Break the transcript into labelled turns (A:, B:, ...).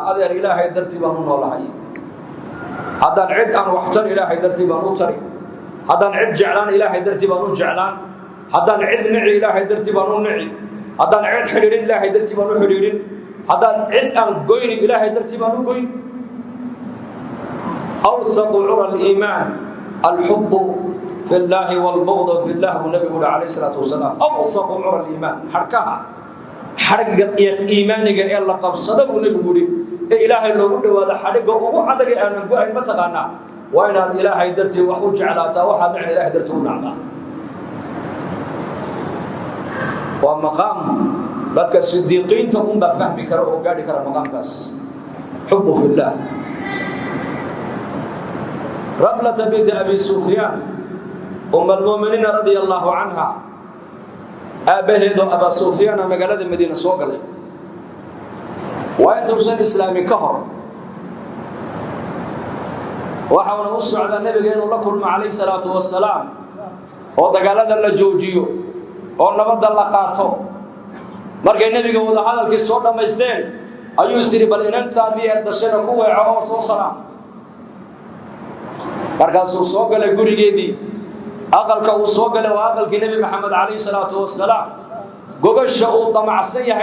A: Adeer, Ilaahay dartii baan u noolahay. Haddaan cid aan wax tar, Ilaahay dartii baan u tari. Haddaan cid jeclaan, Ilaahay dartii baan u jeclaan. Haddaan cid nici, Ilaahay dartii baan u nici. Haddaan cid xidhiidhin, Ilaahay dartii baan u xidhiidhin. Haddaan cid aan goyni, Ilaahay dartii baan u goyn. أوثق عرى الإيمان الحب في الله والبغض في الله buu Nabigu uhi عليه الصلاة والسلام. أوثق عرى الإيمان, xadhkaha, xadhigga iimaaniga ee la qabsado buu Nebigu yihi, ee Ilaahay loogu dhowaado, xadhigga ugu adag ee aanan go-ayn, ma taqaanaa? Waa inaad Ilaahay dartii wax u jeclaataa, waxaad nicna Ilahay dartii u nacdaa. Waa maqaam dadka sidiiqiinta unbaa fahmi kara oo gaadhi kara maqaamkaas, حب في الله. Ramlata binti Abi Sufyaan, um almu'miniina رضي الله عنها, aabbaheedoo Abaa Sufyaana magaalada Madiina soo galay. Waa intuusan islaamin ka hor. Waxauna u socdaa Nebiga inuu la kulmo عليه الصلاة والسلام, oo dagaalada la joojiyo oo nabadda la qaato. Markay Nebiga wada hadalkii soo dhammaysteen, ayuu is yidhi, "Bal inantaadii ee dashana ku weeco oo soo salaam." Markaasuu soo galay gurigeedii. Aqalka uu soo galay waa aqalkii Nebi Maxamed عليه الصلاة والسلام. Gogasha uu damacsan yahay.